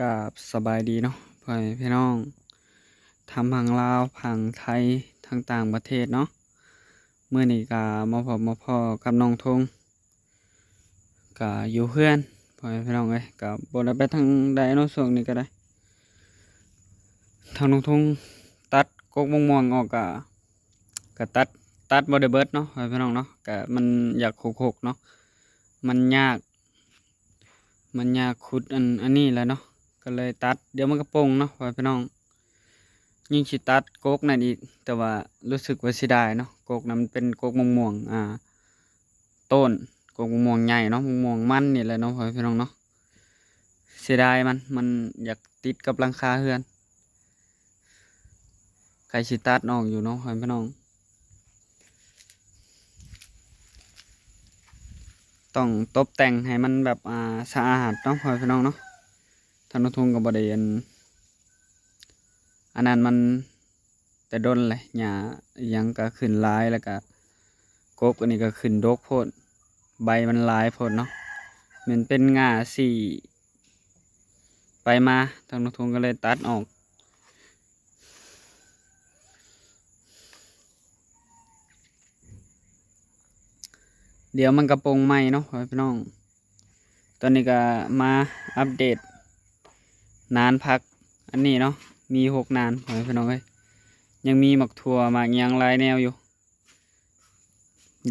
ກາບສະບາຍດີເນາະ ພໍ່ແມ່ພີ່ນ້ອງ ທັງຝັ່ງລາວ ຝັ່ງໄທ ທັງຕ່າງປະເທດເນາະ. ມື້ນີ້ກະມາພົບມາພໍ້ກັບນ້ອງທົງ ກະຢູ່ເຮືອນ ພໍ່ແມ່ພີ່ນ້ອງເອີຍ. ກະບໍ່ໄດ້ໄປທາງໃດເນາະ ຊ່ວງນີ້ກະໄດ້ ທາງນ້ອງທົງຕັດກົກມະມ່ວງອອກ ກະ ກະຕັດ ຕັດບໍ່ໄດ້ເບິດເນາະ ພໍ່ແມ່ພີ່ນ້ອງເນາະ. ກະມັນຢາກຮົກໆເນາະ ມັນຍາກ ມັນຢາກຂຸດອັນ ອັນນີ້ແຫຼະເນາະ ກະເລີຍຕັດ. ດຽວມັນກະປົ່ງເນາະ ພໍ່ແມ່ພີ່ນ້ອງ. ຍິ່ງຊິຕັດກົກນັ້ນອີກ ແຕ່ວ່າຮູ້ສຶກວ່າເສຍດາຍເນາະ ກົກນັ້ນມັນເປັນກົກມະມ່ວງ ອ່າ ຕົ້ນ ກົກມະມ່ວງໃຫຍ່ເນາະ ມະມ່ວງມັນນີ້ແຫຼະເນາະ ພໍ່ແມ່ພີ່ນ້ອງເນາະ. ເສຍດາຍມັນ ມັນຢາກຕິດກັບຫຼັງຄາເຮືອນ. ໃກ້ຊິຕັດອອກຢູ່ເນາະ ພໍ່ແມ່ພີ່ນ້ອງ. ຕ້ອງຕົບແຕ່ງໃຫ້ມັນແບບ ອ່າ ສະອາດເນາະ ພໍ່ແມ່ພີ່ນ້ອງເນາະ. ທາງນ້ອງທົງກະບໍ່ໄດ້ອັນ ອັນນັ້ນມັນແຕ່ດົນແຫຼະ ຫຍ້າອີ່ຫຍັງກະຂຶ້ນຫຼາຍ ແລ້ວກະກົກອັນນີ້ກະຂຶ້ນດົກໂພດ ໃບມັນຫຼາຍໂພດເນາະ. ແມ່ນເປັນຫຍ້າສີ ໄປມາ ທາງນ້ອງທົງກະເລີຍຕັດອອກ. ດຽວມັນກະປົ່ງໃໝ່ເນາະ ພໍ່ແມ່ພີ່ນ້ອງ. ຕອນນີ້ກະມາອັບເດດນານຜັກອັນນີ້ເນາະ ມີຫົກນານ ພໍ່ແມ່ພີ່ນ້ອງເອີຍ. ຍັງມີໝາກຖົ່ວໝາກຫຍັງຫຼາຍແນວຢູ່.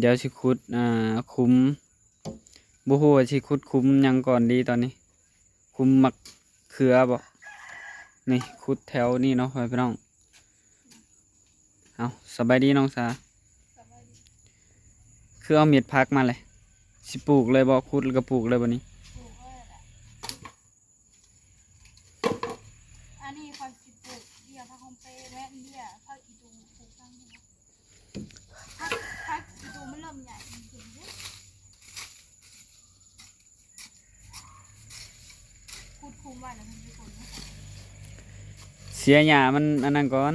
ດຽວຊິຂຸດ ອ່າ ຂຸມ ບໍ່ຮູ້ວ່າຊິຂຸດຂຸມຫຍັງກ່ອນດີຕອນນີ້ ຂຸມໝາກເຂືອບໍ? ນີ້ ຂຸດແຖວນີ້ເນາະ ພໍ່ແມ່ພີ່ນ້ອງ. ເອົາ ສະບາຍດີນ້ອງສາ. ສະບາຍດີ. ຄືເອົາເມັດຜັກມາເລີຍ ຊິປູກເລີຍບໍ? ຂຸດແລ້ວກະປູກເລີຍບໍນີ້? ປູກເລີຍແຫຼະ. ອັນນີ້ຂ້ອຍຊິປູກເບ້ຍຜັກຫອມເປ ແມ່ນເບ້ຍຜັກອີຕູ ປູກທາງນີ້. ຜັກ ຜັກອີຕູມັນເລີ່ມໃຫຍ່ຂຶ້ນເດ້. ຂຸດຂຸມໄວ້ແລ້ວມັນຊິຝົນ. ເສຍຫຍ້າມັນອັນນັ້ນກ່ອນ.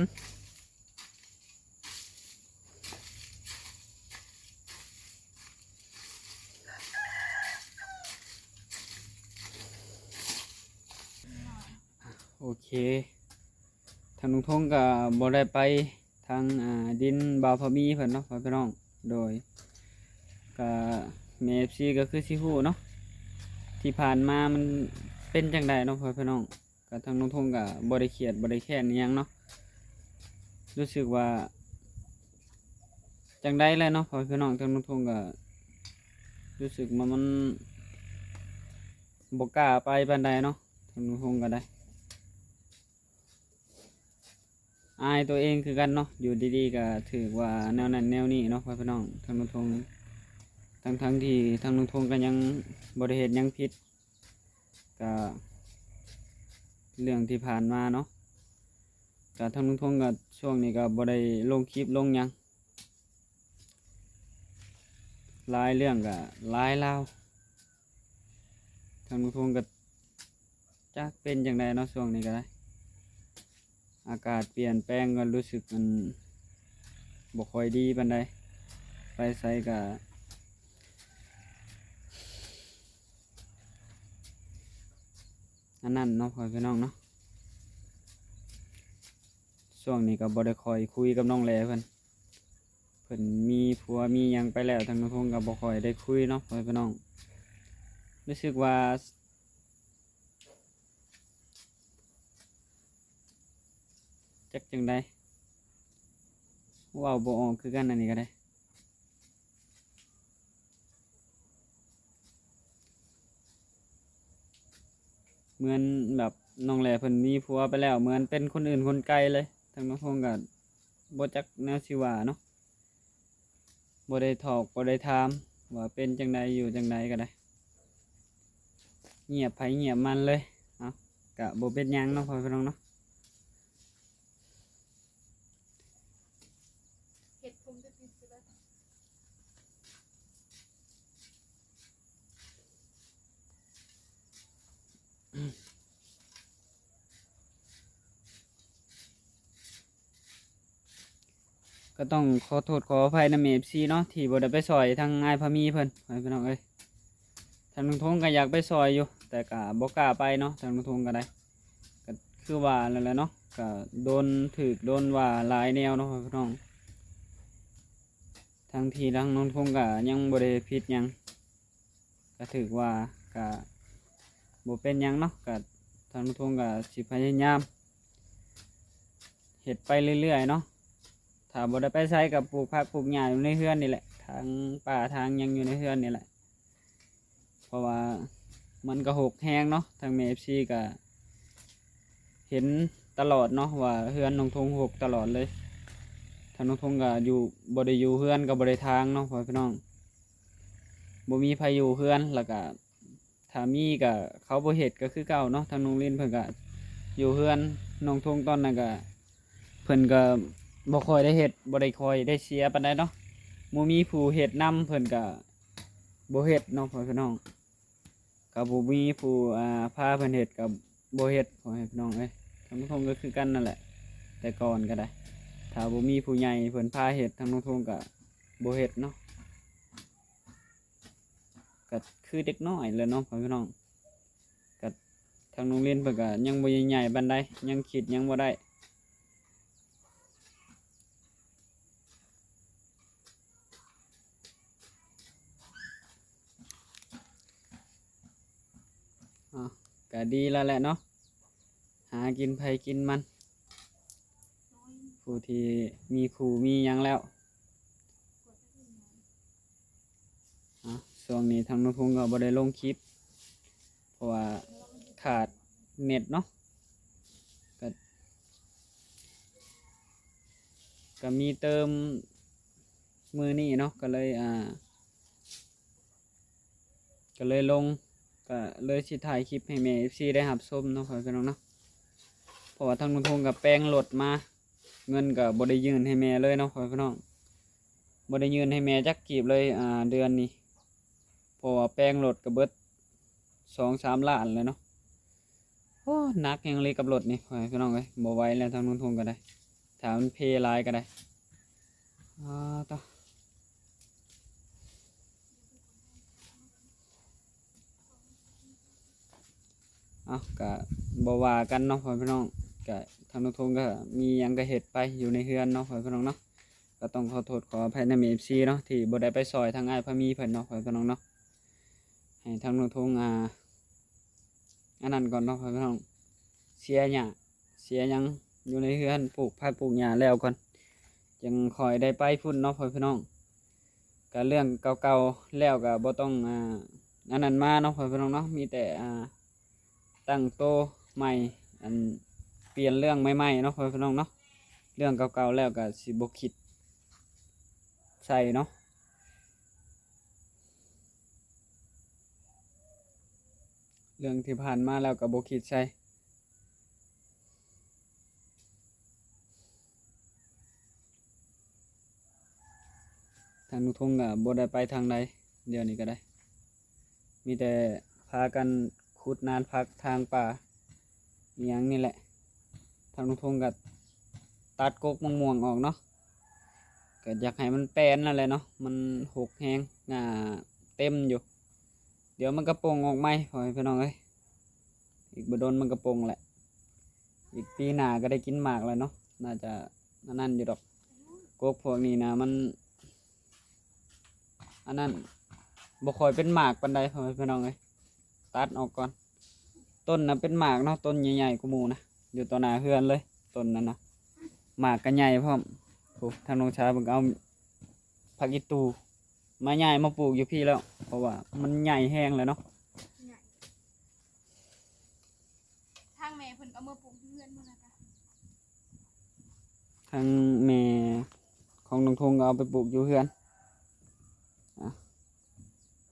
ໂອເຄ ທາງລຸງທົງກະບໍ່ໄດ້ໄປທາງ ອ່າ ດິນບ່າວພາມີເພິ່ນເນາະ ພໍ່ແມ່ພີ່ນ້ອງ. ໂດຍ ກະແມ່ນເອັຟຊີກະຄືຊິຮູ້ເນາະ ທີ່ຜ່ານມາມັນເປັນຈັ່ງໃດເນາະ ພໍ່ແມ່ພີ່ນ້ອງ. ກະທາງລຸງທົງກະບໍ່ໄດ້ຄຽດບໍ່ໄດ້ແຄ້ນອີ່ຫຍັງເນາະ ຮູ້ສຶກວ່າຈັ່ງໃດແຫຼະເນາະ ພໍ່ແມ່ພີ່ນ້ອງ. ທາງລຸງທົງກະຮູ້ສຶກວ່າມັນບໍ່ກ້າໄປປານໃດເນາະ ທາງລຸງທົງກະໄດ້ ອາຍໂຕເອງຄືກັນເນາະ ຢູ່ດີໆກະຖືກວ່າແນວນັ້ນແນວນີ້ເນາະ ພໍ່ແມ່ພີ່ນ້ອງ. ທາງລຸງທົງ ທັງໆທີ່ທາງລຸງທົງກະຍັງບໍ່ໄດ້ເຮັດຫຍັງຜິດ ກະເລື່ອງທີ່ຜ່ານມາເນາະ ກະທາງລຸງທົງກະຊ່ວງນີ້ກະບໍ່ໄດ້ລົງຄລິບລົງຫຍັງ ຫຼາຍເລື່ອງກະຫຼາຍລາວ. ທາງລຸງທົງກະຈັກເປັນຈັ່ງໃດເນາະ ຊ່ວງນີ້ກະໄດ້ ອາກາດປ່ຽນແປງກະຮູ້ສຶກມັນບໍ່ຄ່ອຍດີປານໃດ ໄປໃສກະອັນນັ້ນເນາະ ພໍ່ແມ່ພີ່ນ້ອງເນາະ. ຊ່ວງນີ້ກະບໍ່ໄດ້ຄ່ອຍຄຸຍກັບນ້ອງແຫຼເພິ່ນ ເພິ່ນມີຜົວມີຫຍັງໄປແລ້ວ ທາງລຸງທົງກະບໍ່ຄ່ອຍໄດ້ຄຸຍເນາະ ພໍ່ແມ່ພີ່ນ້ອງ. ຮູ້ສຶກວ່າ ຈັກຈັ່ງໃດ ເວົ້າບໍ່ອອກຄືກັນ ອັນນີ້ກະໄດ້ ເໝືອນແບບນ້ອງແຫຼເພິ່ນມີຜົວໄປແລ້ວ ເໝືອນເປັນຄົນອື່ນຄົນໄກເລີຍ. ທາງນ້ອງທົງກະບໍ່ຈັກແນວຊິວ່າເນາະ ບໍ່ໄດ້ຖອກບໍ່ໄດ້ຖາມວ່າເປັນຈັ່ງໃດຢູ່ຈັ່ງໃດກະໄດ້ ງຽບໃຜງຽບມັນເລີຍ. ເອົາ ກະບໍ່ເປັນຫຍັງເນາະ ພໍ່ແມ່ພີ່ນ້ອງເນາະ. ເຮັດຜົມຈະຕິດຢູ່ແລ້ວ ກະຕ້ອງຂໍໂທດຂໍອະໄພນຳເອັຟຊີເນາະ ທີ່ບໍ່ໄດ້ໄປຊ່ອຍທາງອ້າຍພາມີເພິ່ນ ພໍ່ແມ່ພີ່ນ້ອງເອີຍ. ທາງລຸງທົງກະຢາກໄປຊ່ອຍຢູ່ ແຕ່ກະບໍ່ກ້າໄປເນາະ ທາງລຸງທົງກະໄດ້ ຄືວ່ານັ້ນແຫຼະເນາະ ກະໂດນຖືກໂດນວ່າຫຼາຍແນວເນາະພໍ່ແມ່ພີ່ນ້ອງ ທັງທີ່ທາງນ້ອງທົງກະຍັງບໍ່ໄດ້ເຮັດຜິດຫຍັງ ກະຖືກວ່າ ກະບໍ່ເປັນຫຍັງເນາະ ກະທາງນ້ອງທົງກະຊິພະຍາຍາມເຮັດໄປເລື້ອຍໆເນາະ ຖ້າບໍ່ໄດ້ໄປໃສກະປູກຜັກປູກຫຍ້າຢູ່ໃນເຮືອນນີ້ແຫຼະ ທາງປ່າທາງຫຍັງຢູ່ໃນເຮືອນນີ້ແຫຼະ ເພາະວ່າມັນກະຮົກແຮງເນາະ ທາງແມ່ເອັຟຊີກະເຫັນຕະຫຼອດເນາະ ວ່າເຮືອນນ້ອງທົງຮົກຕະຫຼອດເລີຍ ທາງນ້ອງທົງກະຢູ່ ບໍ່ໄດ້ຢູ່ເຮືອນກະບໍ່ໄດ້ທາງເນາະ ພໍ່ແມ່ພີ່ນ້ອງ ບໍ່ມີໃຜຢູ່ເຮືອນ ລະກະຖ້າມີກະເຂົາບໍ່ເຮັດກະຄືເກົ່າເນາະ ທາງນ້ອງລິນເພິ່ນກະຢູ່ເຮືອນ ນ້ອງທົງຕອນນັ້ນກະ ເພິ່ນກະບໍ່ຄ່ອຍໄດ້ເຮັດ ບໍ່ໄດ້ຄ່ອຍໄດ້ເຊຍປານໃດເນາະ ບໍ່ມີຜູ້ເຮັດນຳ ເພິ່ນກະບໍ່ເຮັດເນາະ ພໍ່ແມ່ພີ່ນ້ອງ ກະບໍ່ມີຜູ້ ອ່າ ພາເພິ່ນເຮັດກະບໍ່ເຮັດ ພໍ່ແມ່ພີ່ນ້ອງເອີຍ ທາງນ້ອງທົງກະຄືກັນນັ້ນແຫຼະ ແຕ່ກ່ອນກະໄດ້ ຖ້າບໍ່ມີຜູ້ໃຫຍ່ເພິ່ນພາເຮັດ ທາງນ້ອງທົງກະບໍ່ເຮັດເນາະ ກະຄືເດັກນ້ອຍແຫຼະເນາະ ພໍ່ແມ່ພີ່ນ້ອງ ກະທາງໂຮງຮຽນເພິ່ນກະຍັງບໍ່ໃຫຍ່ປານໃດ ຍັງຄິດຫຍັງບໍ່ໄດ້ ອາ ກະດີແລ້ວແຫຼະເນາະ ຫາກິນໃຜກິນມັນ ຜູ້ທີ່ມີຄູ່ມີຫຍັງແລ້ວ ອາ ຊ່ວງນີ້ທາງນ້ອງທຸງກໍບໍ່ໄດ້ລົງຄລິບ ເພາະວ່າຂາດເນັດເນາະ ກໍ ກໍມີເຕີມມື້ນີ້ເນາະ ກໍເລີຍ ອ່າ ກໍເລີຍລົງ ກໍເລີຍຊິຖ່າຍຄລິບໃຫ້ແມ່ເອັຟຊີໄດ້ຮັບຊົມເນາະ ພໍ່ແມ່ພີ່ນ້ອງເນາະ ເພາະວ່າທາງນ້ອງທຸງກໍແປງລົດມາ ເງິນກໍບໍ່ໄດ້ຍື່ນໃຫ້ແມ່ເລີຍເນາະ ພໍ່ແມ່ພີ່ນ້ອງ ບໍ່ໄດ້ຍື່ນໃຫ້ແມ່ຈັກກີບເລີຍ ອ່າ ເດືອນນີ້ ເພາະວ່າແປງລົດກໍເບິດສອງສາມລ້ານແລ້ວເນາະ ໂອ້ ໜັກແຮງເລີຍກັບລົດນີ້ ພໍ່ແມ່ພີ່ນ້ອງເອີຍ ບໍ່ໄຫວແລ້ວ ທາງນ້ອງທຸງກໍໄດ້ ຖ້າມັນເພຫຼາຍກໍໄດ້ ອາ ຕະ ເອົາ ກະບໍ່ວ່າກັນເນາະ ພໍ່ແມ່ພີ່ນ້ອງ ກະທາງນ້ອງທຸງກໍມີຫຍັງກໍເຮັດໄປຢູ່ໃນເຮືອນເນາະ ພໍ່ແມ່ພີ່ນ້ອງເນາະ ກໍຕ້ອງຂໍໂທດຂໍອະໄພນຳ ເອັຟຊີ ເນາະ ທີ່ບໍ່ໄດ້ໄປຊ່ອຍທາງອ້າຍພາມີເພິ່ນເນາະ ພໍ່ແມ່ພີ່ນ້ອງເນາະ ໃຫ້ທາງນ້ອງທຸງ ອ່າ ອັນນັ້ນກ່ອນເນາະ ພໍ່ແມ່ພີ່ນ້ອງ ເສຍຫຍ້າ ເສຍຫຍັງຢູ່ໃນເຮືອນ ປູກຜັກປູກຫຍ້າແລ້ວກ່ອນ ຈັ່ງຄ່ອຍໄດ້ໄປພຸ້ນເນາະ ພໍ່ແມ່ພີ່ນ້ອງ ກະເລື່ອງເກົ່າໆແລ້ວກະບໍ່ຕ້ອງ ອ່າ ອັນນັ້ນມາເນາະ ພໍ່ແມ່ພີ່ນ້ອງເນາະ ມີແຕ່ ອ່າ ຕັ້ງໂຕໃໝ່ ອັນ ປ່ຽນເລື່ອງໃໝ່ໆເນາະ ພໍ່ແມ່ພີ່ນ້ອງເນາະ ເລື່ອງເກົ່າໆແລ້ວກະຊິບໍ່ຄິດໃສ່ເນາະ ເລື່ອງທີ່ຜ່ານມາແລ້ວກໍບໍ່ຄິດໃສ່ ທາງລຸງທົງກໍບໍ່ໄດ້ໄປທາງໃດ ດຽວນີ້ກໍໄດ້ ມີແຕ່ພາກັນຂຸດນານຜັກທາງປ່າ ອີ່ຫຍັງນີ້ແຫຼະ ທາງລຸງທົງກໍຕັດກົກມະມ່ວງອອກເນາະ ກໍຢາກໃຫ້ມັນແປນນັ້ນແຫຼະເນາະ ມັນຮົກແຮງ ຫຍ້າເຕັມຢູ່ ດຽວມັນກໍປົ່ງອອກໃໝ່ ພໍ່ແມ່ພີ່ນ້ອງເອີຍ ອີກບໍ່ດົນມັນກໍປົ່ງແຫຼະ ອີກປີໜ້າກໍໄດ້ກິນໝາກແລ້ວເນາະ ໜ້າຈະອັນນັ້ນຢູ່ດອກ ກົກພວກນີ້ນະ ມັນ ອັນນັ້ນ ບໍ່ຄ່ອຍເປັນໝາກປານໃດ ພໍ່ແມ່ພີ່ນ້ອງເອີຍ ຕັດອອກກ່ອນ ຕົ້ນນະເປັນໝາກເນາະ ຕົ້ນໃຫຍ່ໆກວ່າໝູ່ນະ ຢູ່ຕໍ່ໜ້າເຮືອນເລີຍ ຕົ້ນນັ້ນນະ ໝາກກໍໃຫຍ່ພ້ອມ ໂອ້ ທາງນ້ອງຊາຍເພິ່ນກໍເອົາຜັກອີ່ຕູ່ມາຍ້າຍມາປູກຢູ່ພີ້ແລ້ວ ເພາະວ່າມັນໃຫຍ່ແຮງແລ້ວເນາະ ໃຫຍ່ ທາງແມ່ເພິ່ນກໍເອົາມາປູກຢູ່ເຮືອນພຸ້ນນະກະ ທາງແມ່ຂອງນ້ອງທົງກໍເອົາໄປປູກຢູ່ເຮືອນ ອະ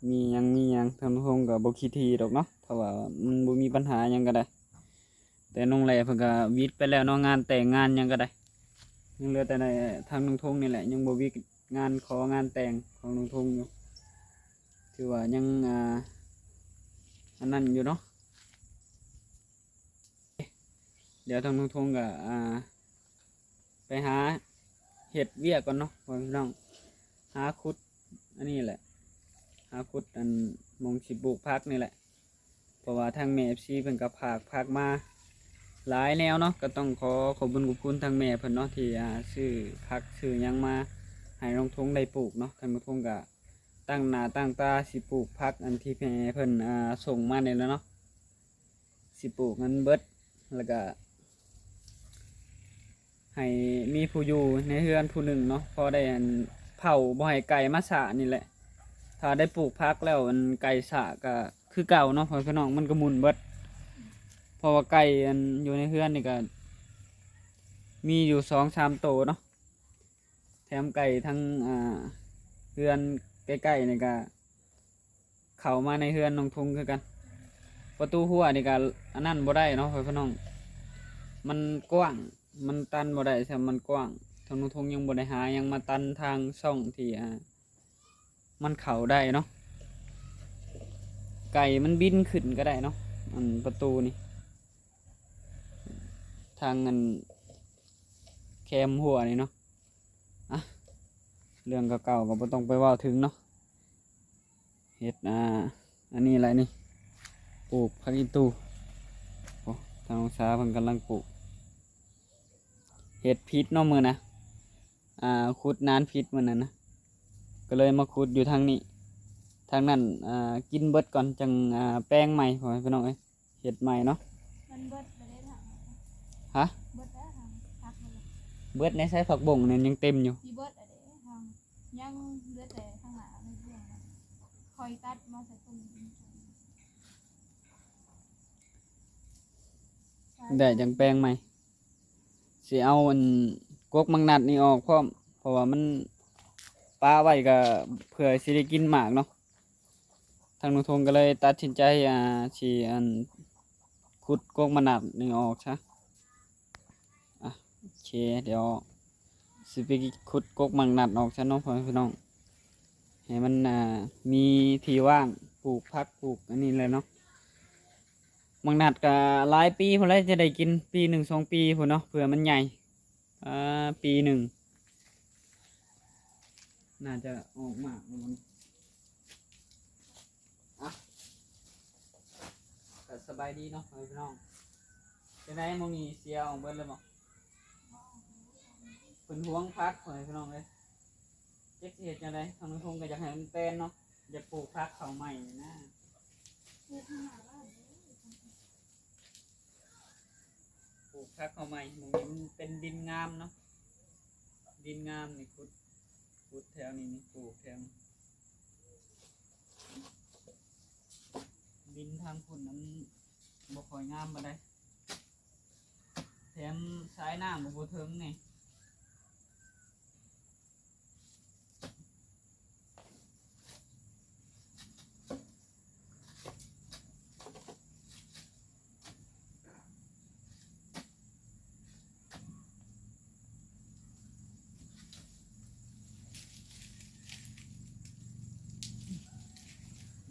ມີຫຍັງ ມີຫຍັງ ທາງນ້ອງທົງກໍບໍ່ຂີ້ຖີ່ດອກເນາະ ຖ້າວ່າມັນບໍ່ມີບັນຫາຫຍັງກໍໄດ້ ແຕ່ນ້ອງແຫຼເພິ່ນກໍຫວິດໄປແລ້ວເນາະ ງານແຕ່ງງານຫຍັງກໍໄດ້ ຍັງເຫຼືອແຕ່ທາງນ້ອງທົງນີ້ແຫຼະ ຍັງບໍ່ຫວິດງານຂໍງານແຕ່ງຂອງນ້ອງທົງຢູ່ ຖືວ່າຍັງ ອ່າ ອັນນັ້ນຢູ່ເນາະ ດຽວທາງນ້ອງທົງກໍ ອ່າ ໄປຫາເຮັດວຽກກ່ອນເນາະ ພໍ່ແມ່ພີ່ນ້ອງ ຫາຂຸດອັນນີ້ແຫຼະ ຫາຂຸດອັນໝ່ອງຊິປູກຜັກນີ້ແຫຼະ ເພາະວ່າທາງແມ່ເອັຟຊີເພິ່ນກໍຝາກຜັກມາ ຫຼາຍແນວເນາະ. ກໍຕ້ອງຂໍຂອບບຸນຂອບຄຸນທາງແມ່ເພິ່ນເນາະ ທີ່ ອ່າ ຊື້ຜັກຊື້ຫຍັງມາໃຫ້ນ້ອງທົງໄດ້ປູກເນາະ. ທາງນ້ອງທົງກໍຕັ້ງໜ້າຕັ້ງຕາຊິປູກຜັກອັນທີ່ແມ່ເພິ່ນ ອ່າ ສົ່ງມານີ້ແຫຼະເນາະ. ຊິປູກໃຫ້ມັນເບິດ ແລ້ວກໍໃຫ້ມີຜູ້ຢູ່ໃນເຮືອນຜູ້ໜຶ່ງເນາະ ພໍໄດ້ອັນເຝົ້າບໍ່ໃຫ້ໄກ່ມາຊະນີ້ແຫຼະ. ຖ້າໄດ້ປູກຜັກແລ້ວ ອັນໄກ່ຊະກໍຄືເກົ່າເນາະ ພໍ່ແມ່ພີ່ນ້ອງ ມັນກໍໝຸ່ນເບິດ. ເພາະວ່າໄກ່ອັນຢູ່ໃນເຮືອນນີ້ກໍມີຢູ່ສອງສາມໂຕເນາະ. ແຖມໄກ່ທາງ ອ່າ ເຮືອນໃກ້ໆນີ້ກໍເຂົ້າມາໃນເຮືອນນ້ອງທຸງຄືກັນ. ປະຕູຮົ້ວນີ້ກໍອັນນັ້ນບໍ່ໄດ້ເນາະ ພໍ່ແມ່ພີ່ນ້ອງ ມັນກວ້າງ ມັນຕັນບໍ່ໄດ້ຊ້ຳ ມັນກວ້າງ. ທາງນ້ອງທຸງຍັງບໍ່ໄດ້ຫາຫຍັງມາຕັນທາງຊ່ອງທີ່ ອ່າ ມັນເຂົ້າໄດ້ເນາະ. ໄກ່ມັນບິນຂຶ້ນກໍໄດ້ເນາະ ອັນປະຕູນີ້ ທາງອັນແຄມຮົ້ວນີ້ເນາະ. ອ່ະ ເລື່ອງເກົ່າໆກໍບໍ່ຕ້ອງໄປເວົ້າເຖິງເນາະ. ເຮັດ ອ່າ ອັນນີ້ແຫຼະນີ້ ປູກຜັກອີ່ຕູ່. ໂອ້ ທາງນ້ອງສາເພິ່ນກຳລັງປູກ. ເຮັດຜິດເນາະມື້ນະ ອ່າ ຂຸດນານຜິດມື້ນັ້ນນະ ກໍເລີຍມາຂຸດຢູ່ທາງນີ້. ທາງນັ້ນ ອ່າ ກິນເບິດກ່ອນ ຈັ່ງ ອ່າ ແປງໃໝ່ ພໍ່ແມ່ພີ່ນ້ອງເອີຍ. ເຮັດໃໝ່ເນາະ. ມັນເບິດແລ້ວເດ້ ທາງ ຮະ? ເບິດແລ້ວທາງ ຜັກມັນ ເບິດໃນໃສ ຜັກບົ້ງນັ້ນຍັງເຕັມຢູ່. ຊິເບິດແລ້ວເດ້ທາງ ຍັງເຫຼືອແຕ່ທາງໜ້າເຮັດວຽກນະ ຄ່ອຍຕັດມາໃສ່ຕົ້ນ ໄດ້ຈັ່ງແປງໃໝ່. ຊິເອົາອັນກົກໝາກນັດນີ້ອອກພ້ອມ ເພາະວ່າມັນປະໄວ້ກໍເພື່ອຊິໄດ້ກິນໝາກເນາະ. ທາງນ້ອງທົງກໍເລີຍຕັດສິນໃຈ ອ່າ ຊິອັນ ຂຸດກົກໝາກນັດນີ້ອອກຊະ. ອ່ະ ໂອເຄ ດຽວຊິໄປຂຸດກົກໝາກນັດອອກຊະເນາະ ພໍ່ແມ່ພີ່ນ້ອງ ໃຫ້ມັນ ອ່າ ມີທີ່ວ່າງປູກຜັກ ປູກອັນນີ້ແຫຼະເນາະ. ໝາກນັດກໍຫຼາຍປີພຸ້ນແຫຼະ ຈະໄດ້ກິນ ປີໜຶ່ງສອງປີພຸ້ນເນາະ ເພື່ອມັນໃຫຍ່. ອ່າ ປີໜຶ່ງໜ້າຈະອອກໝາກແລ້ວມັນ. ອ່ະ ກໍສະບາຍດີເນາະ ພໍ່ແມ່ພີ່ນ້ອງ. ຈັ່ງໃດ ໝ່ອງນີ້ເສຍອອກເບິດແລ້ວບໍ່? ເພິ່ນຫວງຜັກ ພໍ່ແມ່ພີ່ນ້ອງເອີຍ. ຈັກຊິເຮັດຈັ່ງໃດ ທາງນ້ອງທົງກໍຢາກໃຫ້ມັນແປນເນາະ ຢາກປູກຜັກເຂົ້າໃໝ່ນະ. ປູກຜັກເຂົ້າໃໝ່ ໝ່ອງນີ້ມັນເປັນດິນງາມເນາະ ດິນງາມນີ້ ຂຸດ ຂຸດແຖວນີ້ ນີ້ ປູກແຖວນີ້. ດິນທາງພຸ້ນນັ້ນບໍ່ຄ່ອຍງາມປານໃດ ແຖມສາຍນ້ຳກໍບໍ່ເຖິງນີ້.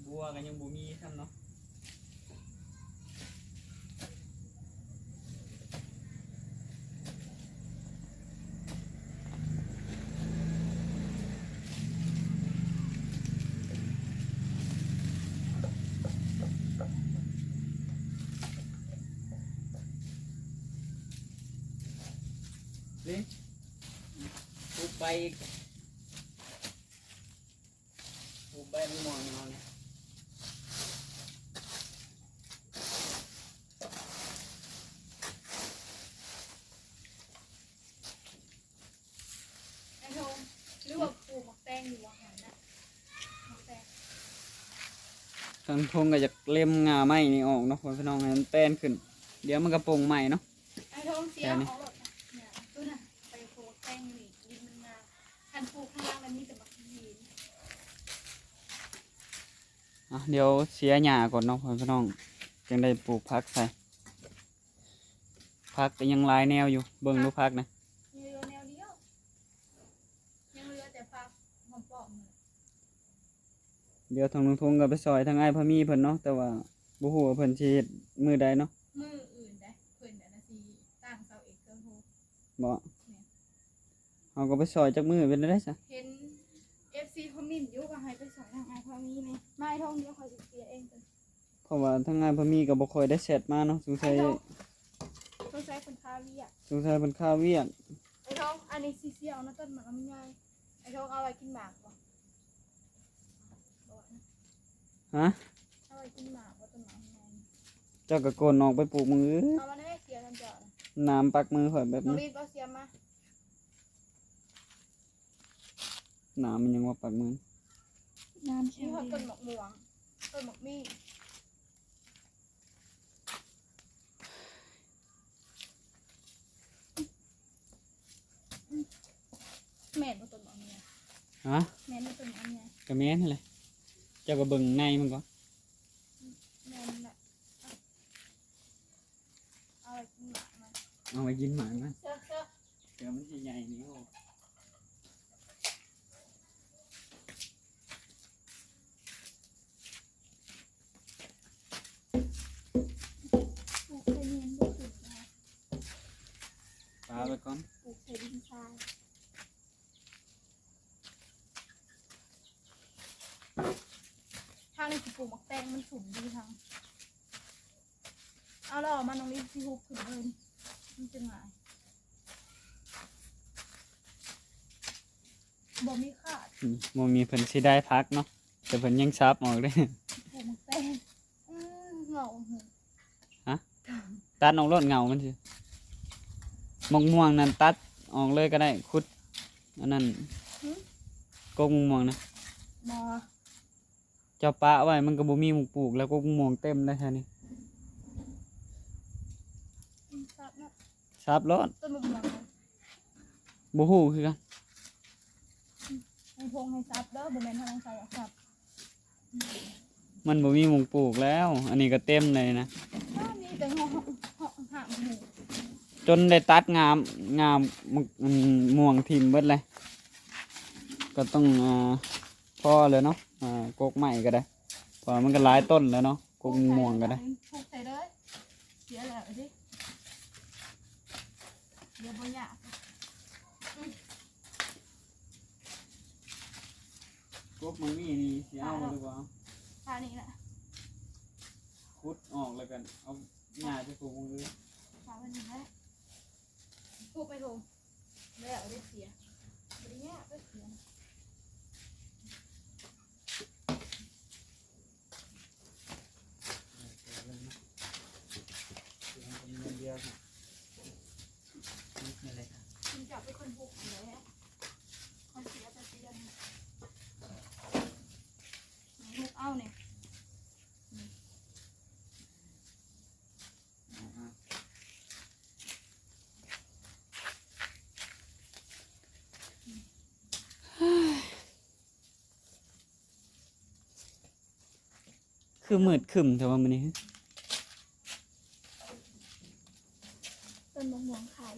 ບົວກໍຍັງບໍ່ມີຊ້ຳເນາະ. ນີ້ ປຸກໃບອີກ. ປູກໃບມັນມ່ວງເນາະນີ້. ອ້າຍທອງ ຫຼືວ່າປູກໝາກແຕງຢູ່ວ່າຫັ້ນນະ ໝາກແຕງ. ທາງທົ່ງກໍຢາກເລັມງ່າໄມ້ນີ້ອອກເນາະ ພໍ່ແມ່ພີ່ນ້ອງ ໃຫ້ມັນແປນຂຶ້ນ ດຽວມັນກໍປົ່ງໃໝ່ເນາະ. ອ້າຍທອງ ຊິເອົາອອກໂລດນະ ໂຕນັ້ນໄປປູກໝາກແຕງຢູ່ນີ້ ດິນມັນງາມ. ຄັນປູກຂ້າງລ່າງມັນມີແຕ່ໝາກຫີນ. ອ່ະ ດຽວເສຍຫຍ້າກ່ອນເນາະ ພໍ່ແມ່ພີ່ນ້ອງ ຈັ່ງໄດ້ປູກຜັກໃສ່. ຜັກກໍຍັງຫຼາຍແນວຢູ່ ເບິ່ງດູຜັກນະ ຍັງເຫຼືອແນວດຽວ ຍັງເຫຼືອແຕ່ຜັກຫອມປ້ອມ. ດຽວທາງລຸງທົງກໍໄປຊ່ອຍທາງອ້າຍພາມີເພິ່ນເນາະ ແຕ່ວ່າບໍ່ຮູ້ວ່າເພິ່ນຊິເຮັດມື້ໃດເນາະ. ມື້ອື່ນໃດ ເພິ່ນອັນນັ້ນຊິຕັ້ງເສົາເອກເສົາໂທ. ບໍ່ ແມ່ນ ເຮົາກໍໄປຊ່ອຍຈັກມື້ເປັນໄດ້ຊະ. ເຫັນເອັຟຊີຄອມເມັນຢູ່ວ່າໃຫ້ໄປຊ່ອຍທາງອ້າຍພາມີແດ່. ມາ ອ້າຍທອງ ດຽວຂ້ອຍຊິເສຍເອງ. ເພາະວ່າທາງອ້າຍພາມີກໍບໍ່ຄ່ອຍໄດ້ແຊັດມາເນາະ ສົງໄສ ອ້າຍທອງ ພິ່ນຄາວຽກ ສົງໄສເພິ່ນຄາວຽກ. ໄອ້ທອງ ອັນນີ້ຊິເສຍເອົານະ ຕົ້ນໝາກລຳໄຍ. ໄອ້ທອງ ເອົາໄວ້ກິນໝາກບໍ່? ຮະ? ເອົາໄວ້ກິນໝາກບໍ່ ຕົ້ນໝາກລຳໄຍ? ເຈົ້າກໍໂກນອອກໄປປູກມື້ອື່ນ. ເອົາມາແນ່ ເສຍນຳເຈົ້າ. ໜາມປັກມືຂ້ອຍແບບນີ້. ນ້ອງລີດບໍ່ ເສຍມາ. ໜາມມັນຍັງວ່າປາກເມືອງ. ນ້ຳ ມີຮອດຕົ້ນໝາກມ່ວງ ຕົ້ນໝາກມີ້. ແມ່ນບໍ່ຕົ້ນໝາກມີ້? ຮະ? ແມ່ນບໍ່ຕົ້ນໝາກມີ້? ກໍແມ່ນຫັ້ນແຫຼະ. ເຈົ້າກໍເບິ່ງໃນມັນກ່ອນ. ແມ່ນແຫຼະ. ເອົາໄວ້ກິນໝາກມັນ ເອົາໄວ້ກິນໝາກມັນ. ເຊີ ເຊີ ດຽວມັນຊິໃຫຍ່ນີ້. ໂອ້ ປູກໃສ່ດິນບໍ່ຂຶ້ນນະ. ປາໄວ້ກ່ອນ ປູກໃສ່ດິນຊາຍ. ທາງນີ້ຊິປູກໝາກແຕງ ມັນຊຸ່ມດີທາງ. ເອົາລະ ມານ້ອງລີຊິຮຸບຂຶ້ນເລີຍ ມັນຈະງ່າຍ. ບໍ່ມີຂາດ. ອືມ ໝ່ອງນີ້ເພິ່ນຊິໄດ້ຜັກເນາະ ແຕ່ເພິ່ນຍັງສັບອອກເດ້. ປູກໝາກແຕງ. ອືມ ເຫງົາຫື. ຮະ? ຕັດອອກໂລດເຫງົາມັນຊິ. ໝາກມ່ວງນັ້ນຕັດອອກເລີຍກໍໄດ້ ຂຸດອັນນັ້ນ. ຫື? ກົກໝາກມ່ວງນະ. ບໍ່. ເຈົ້າປະໄວ້ມັນກໍບໍ່ມີໝູກປູກແລ້ວ ກົກໝາກມ່ວງເຕັມແລ້ວແຖວນີ້. ອືມ ສັບເນາະ. ສັບໂລດ. ຕົ້ນໝາກມ່ວງນະ. ບໍ່ຮູ້ຄືກັນ. ອືມ ໃຫ້ພົງໃຫ້ສັບເດີ ບໍ່ແມ່ນໃຫ້ນ້ອງຊາຍຢາກສັບ. ມັນບໍ່ມີໝ່ອງປູກແລ້ວ ອັນນີ້ກໍເຕັມເລີຍນະ. ມີແຕ່ເຫາະ ເຫາະ ເຫາະຫາໝູ. ຈົນໄດ້ຕັດງ່າ ງ່າ ໝາກ ອັນ ມ່ວງຖິ້ມເບິດເລີຍ. ກໍຕ້ອງ ອ່າ ພໍແລ້ວເນາະ ອ່າ ກົກໄມ້ກໍໄດ້ ເພາະວ່າມັນກໍຫຼາຍຕົ້ນແລ້ວເນາະ ກົກມ່ວງກໍໄດ້. ປຸກໃສ່ເລີຍ ເສຍແລ້ວເດ້. ດຽວບໍ່ຍາກ. ກົກມັນມີນີ້ຊິເອົາຫຼືບໍ່ເອົາ? ປານີ້ລະ ຂຸດອອກແລ້ວກໍເອົາຫຍ້າໄປປູກໝ່ອງອື່ນ. ປາໄວ້ນີ້ແຫຼະ ປູກໄປໂທ ແລ້ວເດ້ເສຍ ບໍ່ໄດ້ຍາກເດ້ເສຍ. ຄືມືດຄຶ້ມແທ້ວ່າມື້ນີ້. ຕົ້ນມະມ່ວງໄຂ່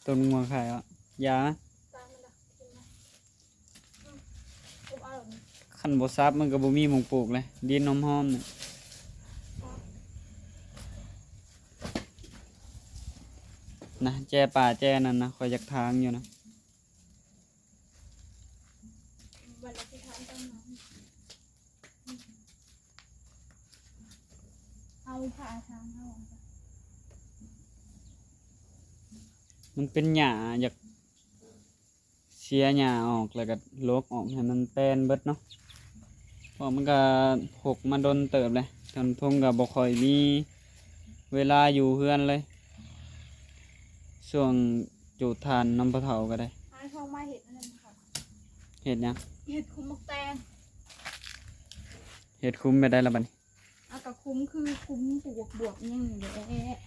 ຕົ້ນມະມ່ວງໄຂ່ເນາະ ຢາ ຄັນບໍ່ສັບມັນກໍບໍ່ມີໝ່ອງປູກເລີຍ ດິນຫອມໆນີ້ນະ. ແຈປ່າແຈນັ້ນນະ ຂ້ອຍຢາກຖາງຢູ່ນະ. ເອົາຜ້າທາງເອົາ ມັນເປັນຫຍ້າ ຢາກເສຍຫຍ້າອອກ ແລ້ວກໍລົກອອກໃຫ້ມັນແປນເບິດເນາະ ເພາະມັນກໍຮົກມາດົນເຕີບແລ້ວ. ທ່ານຜູ້ຊົມກໍບໍ່ຄ່ອຍມີເວລາຢູ່ເຮືອນເລີຍ ຊ່ວງຈູດຖ່ານນຳພໍ່ເຖົ້າກໍໄດ້. ອ້າຍທອງມາເຮັດອັນນັ້ນຄ່ະ. ເຮັດຫຍັງ? ເຮັດຄຸມໝາກແຕງ. ເຮັດຄຸມແບບໃດລະບັດນີ້? ອາ ກະຄຸມຄືຄຸມປູກບວບອີ່ຫຍັງນີ້ແຫຼະ.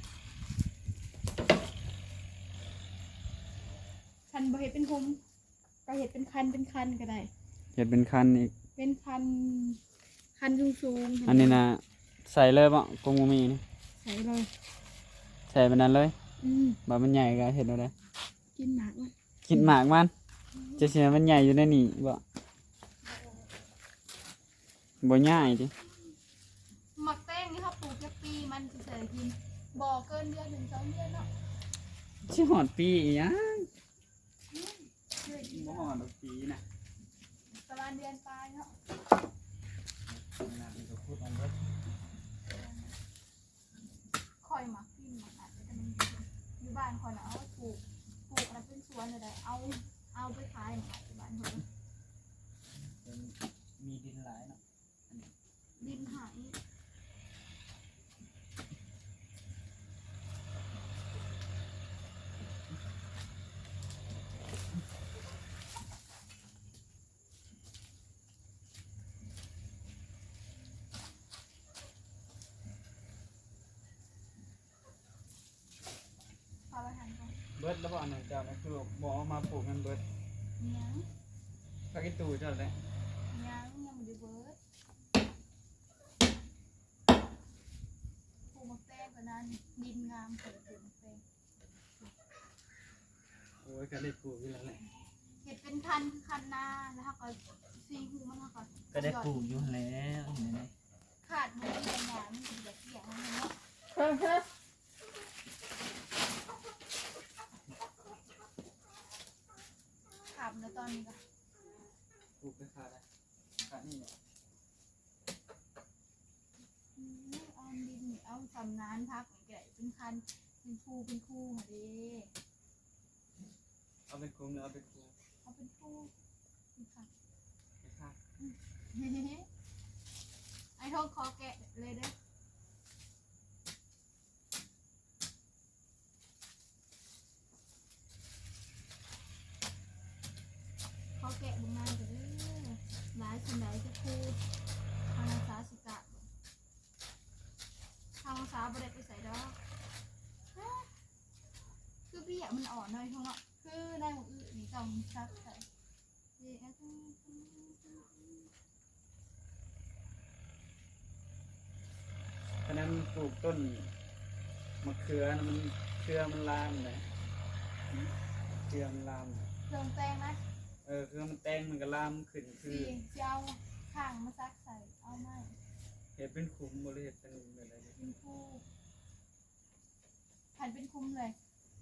ຄັນບໍ່ເຮັດເປັນຄຸມ ກະເຮັດເປັນຄັນ ເປັນຄັນກະໄດ້. ເຮັດເປັນຄັນອີກ. ເປັນຄັນ ຄັນສູງໆ. ອັນນີ້ນະ ໃສ່ເລີຍບໍ່? ກົງບໍ່ມີນີ້ ໃສ່ເລີຍ. ໃສ່ປານນັ້ນເລີຍ. ອືມ. ບາດມັນໃຫຍ່ກະເຮັດແນວໃດ? ກິນໝາກມັນ. ກິນໝາກມັນ. ອືມ. ຈະຊິໃຫ້ມັນໃຫຍ່ຢູ່ໃນນີ້ບໍ່? ບໍ່ຍ້າຍຕິ. ໝາກແຕງນີ້ເຮົາປູກຈັກປີມັນຊິໃສ່ກິນ? ບໍ່ເກີນເດືອນໜຶ່ງສອງເດືອນເນາະ. ຊິຮອດປີອີ່ຫຍັງ? ອືມ ບໍ່ຮອດດອກປີນະ ປະມານເດືອນປາຍເນາະ. ຂ້ອຍມັກກິນໝາກອັນນີ້. ເອົາໄປຂາຍໃນປັດຈຸບັນເພິ່ນ ເພິ່ນມີດິນຫຼາຍເນາະ ດິນໃຫ້ ເອົາໄວ້ຫັ້ນກ່ອນ ເບິດແລ້ວບໍ່? ອັນນັ້ນເຈົ້ານະ ຄືບໍ່ເອົາມາປູກໃຫ້ມັນເບິດ? ຍັງ ຜັກອີ່ຕູເຈົ້າແຫຼະ ຍັງ ຍັງບໍ່ໄດ້ເບິດ. ປູກໝາກແຕງກໍນັ້ນ ດິນງາມ ຂ້ອຍປູກໝາກແຕງ. ໂອ້ຍ ກໍໄດ້ປູກຢູ່ແລ້ວແຫຼະ ເຮັດເປັນຄັນຄືຄັນນາ ແລ້ວເຮົາກໍ ສີ່ຮູມັນ ເຮົາກໍ ກໍໄດ້ປູກຢູ່ຫັ້ນແຫຼະ ເຫັນໄດ໋ ຂາດບໍ່ໄດ້ຫຍັງ ມັນກໍຢາກກຽງເນາະ ຄ່ຳແລ້ວຕອນນີ້ກໍ ປູກໄປຂາດໄດ້ ຂາດນີ້ແຫຼະ. ອືມ ເອົາດິນນີ້ ເອົາຊຳນານຜັກນີ້ກໍໄດ້ ເປັນຄັນ ເປັນພູ ເປັນພູຫັ້ນເດ້ ເອົາເປັນຄຸມ ເອົາເປັນຄູ ເອົາເປັນຄູ ເປັນຄັນ ເປັນຄັນ ອືມ ອ້າຍທອງຂໍແກະເລີຍເດີ້. ຂໍແກະເບິ່ງນາງກ່ອນເດີ້ ຫຼາຍສ່ຳໃດຈັກຄູ່ ທາງນ້ອງສາວຊິກະ ທາງນ້ອງສາວບໍ່ໄດ້ໄປໃສດອກ ຮະ ຄືເບ້ຍມັນອ່ອນໜ້ອຍເນາະ ຄືໃນມື້ອື່ນນີ້ຕ້ອງສັກໃສ່. ອັນນັ້ນປູກຕົ້ນມະເຂືອນະ ມັນ ເຂືອມັນລາມນະ ເຂືອມັນລາມ ເຂືອມັນແຕງນະ ເອີ ເຂືອມັນແຕງ ມັນກໍລາມຂຶ້ນຄື ຊິ ຊິເອົາຂ້າງມາສັກໃສ່ ເອົາໄມ້ ເຮັດເປັນຂຸມບໍ່ ຫຼືເຮັດເປັນແບບໃດ? ເປັນພູ ຄັນເປັນຂຸມເລີຍ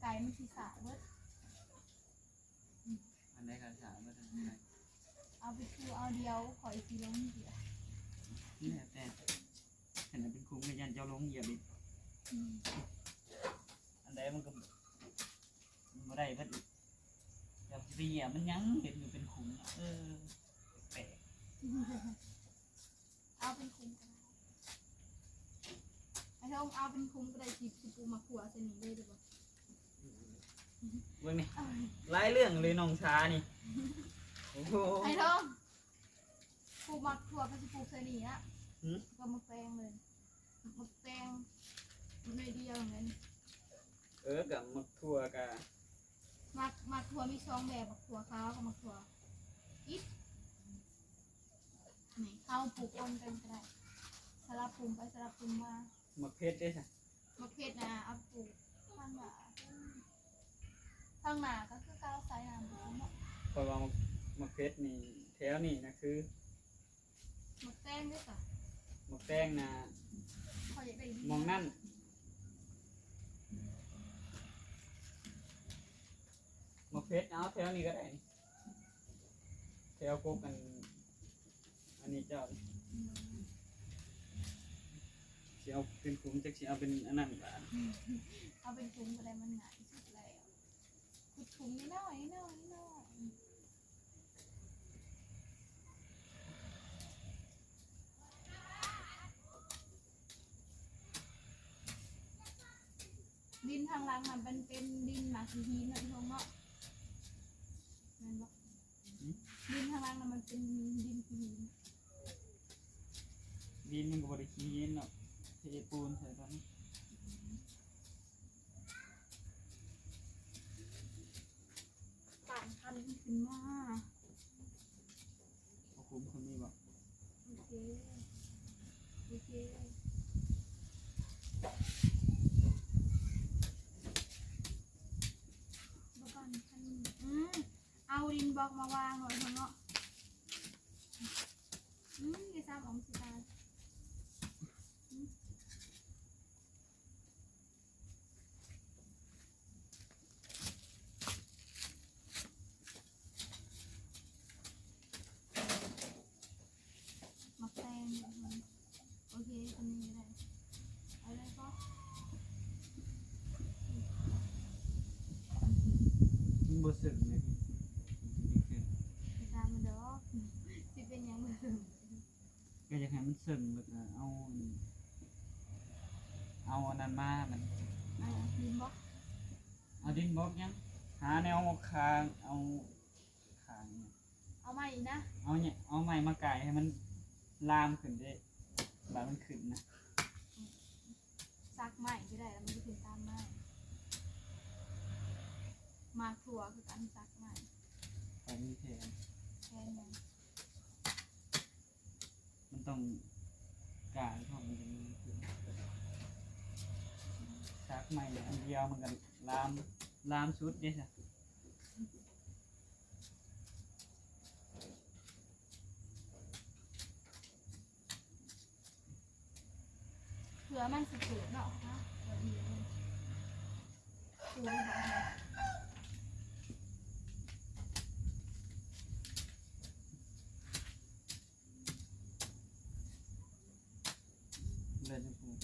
ໄກ່ມັນຊິສາເບິດ. ອັນໃດກໍສາມາດທຳໄດ້ ເອົາໄປຄືເອົາດຽວ ຂ້ອຍຊິລົງເຫຍບ ແລ້ວແຕ່ ຄັນເປັນຂຸມກໍຢ້ານເຈົ້າລົງເຫຍບອີກ ອືມ ອັນໃດມັນກໍບໍ່ໄດ້ເບິດອີກ ເຈົ້າຊິໄປເຫຍບມັນຫຍັງ ເຮັດຢູ່ເປັນຂຸມ ເອີ ແປກ. ເອົາເປັນຂຸມກໍໄດ້ ອ້າຍທອງ ເອົາເປັນຂຸມກໍໄດ້ ຊິ ຊິປູກໝາກຖົ່ວໃສ່ນີ້ເລີຍໄດ້ບໍ່? ເບິ່ງນີ້ ເອີ ຫຼາຍເລື່ອງເລີຍນ້ອງສານີ້ ໂອ້ໂຫ ອ້າຍທອງ ປູກໝາກຖົ່ວກໍຊິປູກໃສ່ນີ້ນະ ຫື ກໍໝາກແຕງເລີຍ ໝາກແຕງໜ້ອຍດຽວນັ້ນ ເອີ ກໍໝາກຖົ່ວກໍ ໝາກ ໝາກຖົ່ວມີສອງແບບ ໝາກຖົ່ວຂາວກັບໝາກຖົ່ວອິດ ນີ້ ເຮົາປູກປົນກັນກໍໄດ້ ສະຫຼັບປຸງໄປສະຫຼັບປຸງມາ. ໝາກເຜັດເດ້ຊະ? ໝາກເຜັດນະ ເອົາປູກທາງໜ້າ ທາງໜ້າກໍຄືເກົ່າ ໃສ່ນ້ຳເນາະ. ຂ້ອຍວ່າໝາກ ໝາກເຜັດນີ້ ແຖວນີ້ນະຄື ໝາກແຕງເດ້ຊະ? ໝາກແຕງນະ ຂ້ອຍຢາກໄດ້ ໝ່ອງນັ້ນ ໝາກເຜັດເອົາແຖວນີ້ກໍໄດ້ ແຖວກົກອັນ ອັນນີ້ເຈົ້າ ອືມ ຊິເອົາເປັນຂຸມ ຈັກຊິເອົາເປັນອັນນັ້ນບາດ ເອົາເປັນຂຸມກໍໄດ້ ມັນງ່າຍທີ່ສຸດແລ້ວ ຂຸດຂຸມນ້ອຍໆ ນ້ອຍໆ ນ້ອຍໆ. ດິນທາງຫຼັງຫັ້ນມັນເປັນດິນໝາກຂີ້ຫີນເນາະ ອີ່ຫົງເນາະ ແມ່ນບໍ່? ຫືມ? ດິນທາງຫຼັງຫັ້ນມັນເປັນດິນຂີ້ຫີນ ດິນມັນກໍບໍ່ໄດ້ຂີ້ຫີນເນາະ ເທປູນໃສ່ຕອນນີ້. ຕັ້ງຄັນຂຶ້ນມາ ເອົາຂຸມຂຶ້ນນີ້ບໍ່? ໂອເຄ ໂອເຄ ບໍ່ຕັ້ງຄັນ ອືມ ເອົາດິນບລັອກມາວາງໄວ້ເນາະ ອືມ ຢ່າຊ້ຳອອກຊິຕາຍ ອືມ. ໝາກແຕງ ໂອເຄ ອັນນີ້ກໍໄດ້ ເອົາເລີຍບໍ່? ມັນບໍ່ເຊິ່ງເລີຍ. ກໍຢາກໃຫ້ມັນເຊິ່ງ ແລ້ວກໍເອົາ ເອົາອັນນັ້ນມາ ມັນ ເອົາດິນບລັອກ ເອົາດິນບລັອກຫຍັງ ຫາແນວຄາງ ເອົາ ຂ້າງນີ້ ເອົາໄມ້ອີກນະ ເອົາ ເອົາໄມ້ມາກ່າຍໃຫ້ມັນລາມຂຶ້ນເດ້ ບາດມັນຂຶ້ນນະ ອືມ ສັກໄມ້ກໍໄດ້ ແລ້ວມັນຈະຂຶ້ນຕາມໄມ້ ໝາກຖົ່ວຄືກັນ ສັກໄມ້ ຂ້ອຍມີແຜນ ແຜນຫຍັງ? ມັນຕ້ອງກາງເພາະມັນຈະມີ ສັກໄມ້ອັນດຽວມັນກໍລາມ ລາມສຸດເດ້ຊະ ເພື່ອມັນຊິເກີດເນາະ ຮະ ພໍດີເລີຍ ສວຍບໍ່? ເລີດຢູ່ພຸ້ນ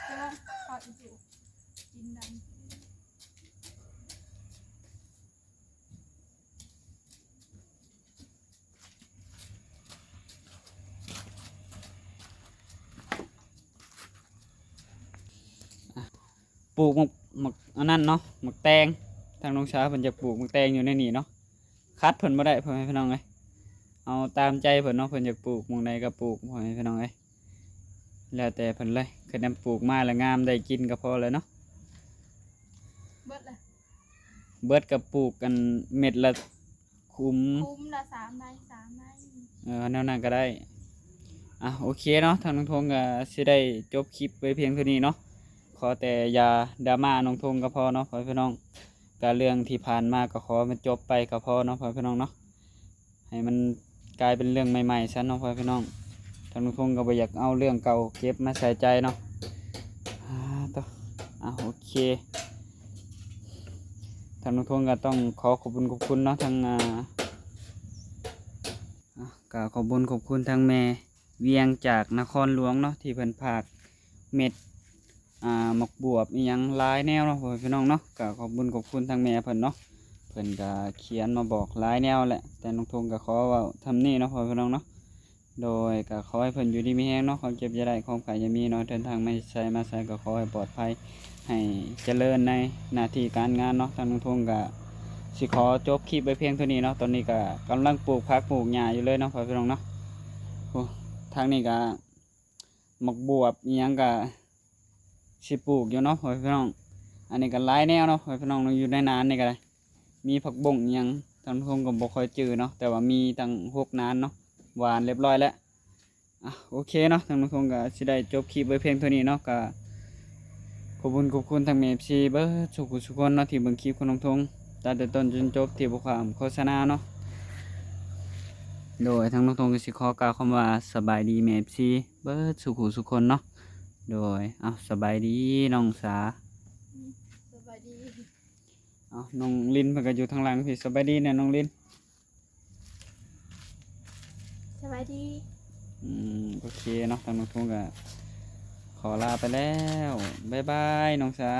ແຕ່ວ່າເຂົາອີກຢູ່ກິນໄດ້. ປູກໝາກ ໝາກອັນນັ້ນເນາະ ໝາກແຕງ ທາງນ້ອງສາວເພິ່ນຢາກປູກໝາກແຕງຢູ່ໃນນີ້ເນາະ ຂັດເພິ່ນບໍ່ໄດ້ ພໍ່ແມ່ພີ່ນ້ອງເອີຍ ເອົາຕາມໃຈເພິ່ນເນາະ ເພິ່ນຢາກປູກໝ່ອງໃດກໍປູກ ພໍ່ແມ່ພີ່ນ້ອງເອີຍ ແລ້ວແຕ່ເພິ່ນເລີຍ ຄັນນຳປູກມາແລ້ວງາມໄດ້ກິນກໍພໍແລ້ວເນາະ ເບິດລະ ເບິດກໍປູກອັນເມັດລະ ຂຸມ ຂຸມລະສາມໃນ ສາມໃນ ເອີ ແນວນັ້ນກໍໄດ້ ອ່ະ ໂອເຄເນາະ ທາງນ້ອງທົງກໍຊິໄດ້ຈົບຄລິບໄວ້ພຽງເທົ່ານີ້ເນາະ ຂໍແຕ່ຢ່າດຣາມານ້ອງທົງກໍພໍເນາະ ພໍ່ແມ່ພີ່ນ້ອງ ກໍເລື່ອງທີ່ຜ່ານມາກໍຂໍໃຫ້ມັນຈົບໄປກໍພໍເນາະ ພໍ່ແມ່ພີ່ນ້ອງເນາະ ໃຫ້ມັນກາຍເປັນເລື່ອງໃໝ່ໆຊະເນາະ ພໍ່ແມ່ພີ່ນ້ອງ ທາງນ້ອງທົງກໍບໍ່ຢາກເອົາເລື່ອງເກົ່າເກັບມາໃສ່ໃຈເນາະ ອ່າ ໂຕ ອ່ະ ໂອເຄ ທາງນ້ອງທົງກໍຕ້ອງຂໍຂອບຄຸນຂອບຄຸນເນາະ ທາງ ອ່າ ອ່ະ ກໍຂອບບຸນຂອບຄຸນທາງແມ່ວຽງຈາກນະຄອນຫຼວງເນາະ ທີ່ເພິ່ນຝາກເມັດ ອ່າ ໝາກບວບອີ່ຫຍັງຫຼາຍແນວເນາະ ພໍ່ແມ່ພີ່ນ້ອງເນາະ ກໍຂອບບຸນຂອບຄຸນທາງແມ່ເພິ່ນເນາະ ເພິ່ນກໍຂຽນມາບອກຫຼາຍແນວແຫຼະ ແຕ່ນ້ອງທົງກໍຂໍເວົ້າສ່ຳນີ້ເນາະ ພໍ່ແມ່ພີ່ນ້ອງເນາະ ໂດຍ ກໍຂໍໃຫ້ເພິ່ນຢູ່ດີມີແຮງເນາະ ຄວາມເຈັບຢ່າໄດ້ ຄວາມໄຂ້ຢ່າມີເນາະ ເດີນທາງໄປໃສມາໃສກໍຂໍໃຫ້ປອດໄພ ໃຫ້ຈະເລີນໃນໜ້າທີ່ການງານເນາະ ທາງນ້ອງທົງກໍຊິຂໍຈົບຄລິບໄວ້ພຽງເທົ່ານີ້ເນາະ ຕອນນີ້ກໍກຳລັງປູກຜັກປູກຫຍ້າຢູ່ເລີຍເນາະ ພໍ່ແມ່ພີ່ນ້ອງເນາະ ໂອ້ ທາງນີ້ກໍໝາກບວບອີ່ຫຍັງກໍຊິປູກຢູ່ເນາະ ພໍ່ແມ່ພີ່ນ້ອງ ອັນນີ້ກໍຫຼາຍແນວເນາະ ພໍ່ແມ່ພີ່ນ້ອງເນາະ ຢູ່ໃນນານີ້ກໍໄດ້ ມີຜັກບົ້ງອີ່ຫຍັງ ທາງນ້ອງທົງກໍບໍ່ຄ່ອຍຈື່ເນາະ ແຕ່ວ່າມີຕັ້ງຫົກນາເນາະ ຫວ່ານຮຽບຮ້ອຍແລ້ວ ອ່ະ ໂອເຄເນາະ ທາງນ້ອງທົງກໍຊິໄດ້ຈົບຄລິບໄວ້ພຽງເທົ່ານີ້ເນາະ ກໍຂອບຄຸນຂອບຄຸນທາງແມ່ເອັຟຊີເບິດສູ່ຜູ້ສູ່ຄົນເນາະ ທີ່ເບິ່ງຄລິບຂອງນ້ອງທົງ ຕັ້ງແຕ່ຕົ້ນຈົນຈົບ ທີ່ບໍ່ຂ້າມໂຄສະນາເນາະ ໂດຍ ທາງນ້ອງທົງກໍຊິຂໍກ່າວຄຳວ່າສະບາຍດີແມ່ເອັຟຊີເບິດສູ່ຜູ້ສູ່ຄົນເນາະ ໂດຍ ເອົາ ສະບາຍດີນ້ອງສາ ສະບາຍດີ ເອົາ ນ້ອງລິນເພິ່ນກໍຢູ່ທາງຫຼັງພີ້ ສະບາຍດີແດ່ນ້ອງລິນ. ສະບາຍດີ ອືມ ໂອເຄເນາະ ທາງນ້ອງທົງກໍຂໍລາໄປແລ້ວ ບາຍບາຍນ້ອງສາ